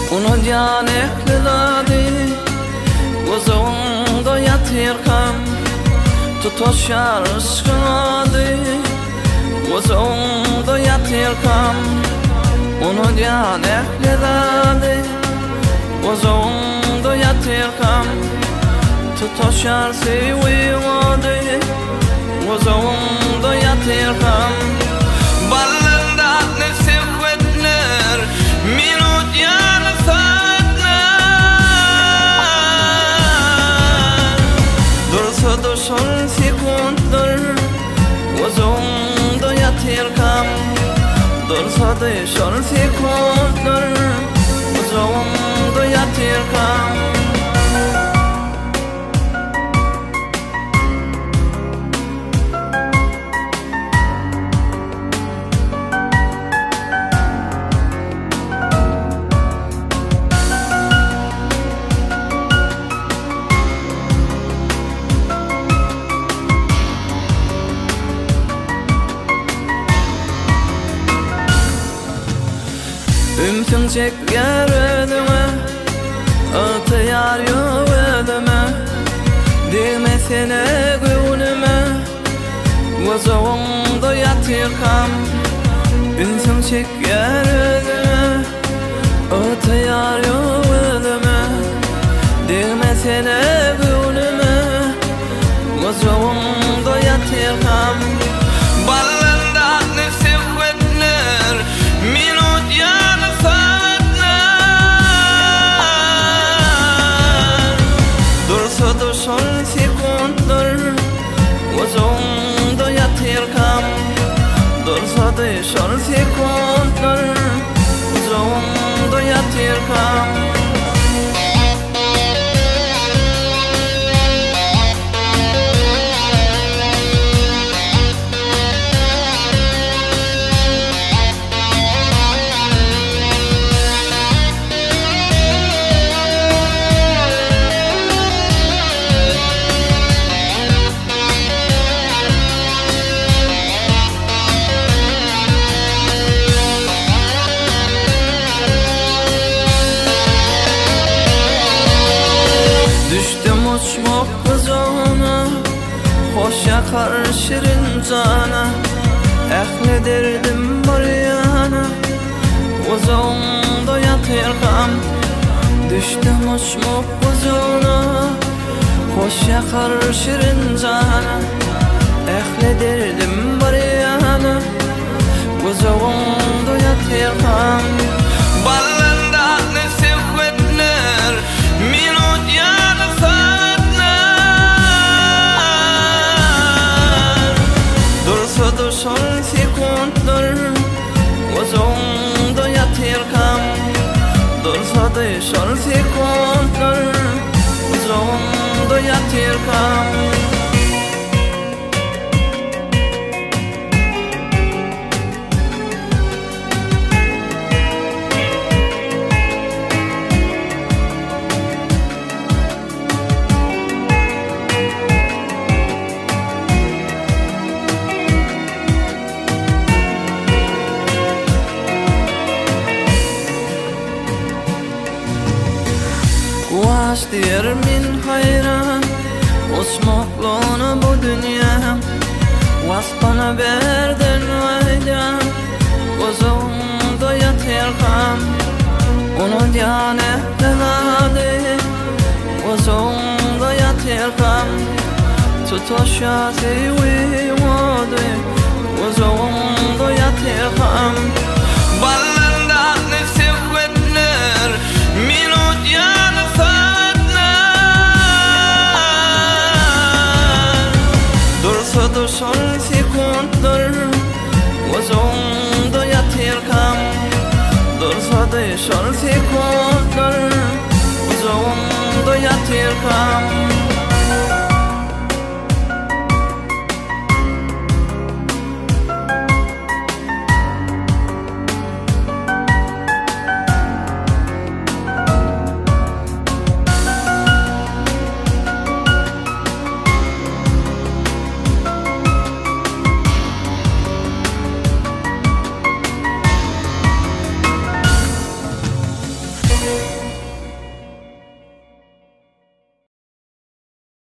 Unudýan ähli zady Gujagyňda ýatyrkam Tutaşýar yşkyň ody Gujagyňda ýatyrkam Unudýan ähli zady Gujagyňda ýatyrkam Tutaşýar söýgiň ody Gujagyňda ýatyrkam Ballardaky söhbetler Minut ýaly sagatlar Dursa-da şol sekuntlar Gujagyňda ýatyrkam Dursa-da şol sekuntlar Gujagyňda ýatyrkam. Ünsüň çekýär özüňe, Ygtyýar ýok özüme, Degmesene göwnüme, Gujagyňda ýatyrkam. Ünsüň çekýär özüňe, Ygtyýar ýok özüme, Degmesene göwnüme, Gujagyňda ýatyrkam. Ballardaky söhbetler Minut ýaly sagatlar Dursa-da şol sekuntlar Gujagyňda ýatyrkam Dursa-da şol sekuntlar Gujagyňda ýatyrkam. Düşdüm uçmak gujagyna, Hoş ýakar şirin jana, Ähli derdim bir ýana, Gujagyňda ýatyrkam. Düşdüm uçmak gujagyna, Hoş ýakar şirin jana, Ähli derdim bir ýana, Gujagyňda ýatyrkam. Ballardaky söhbetler Minut ýaly sagatlar Dursa-da şol sekuntlar Gujagyňda ýatyrkam Dursa-da şol sekuntlar Gujagyňda ýatyrkam. Guwaç diýer men haýran, Uçmaklygyna bu dünýäň, Waspyny berden gaýdýan, Gujagyňda ýatyrkam, Unudýan ähli zady, Gujagyňda ýatyrkam, Tutaşýar söýgiň ody, Gujagyňda ýatyrkam. Ballardaky söhbetler Minut ýaly sagatlar Dursa-da şol sekuntlar Gujagyňda ýatyrkam Dursa-da şol sekuntlar Gujagyňda ýatyrkam.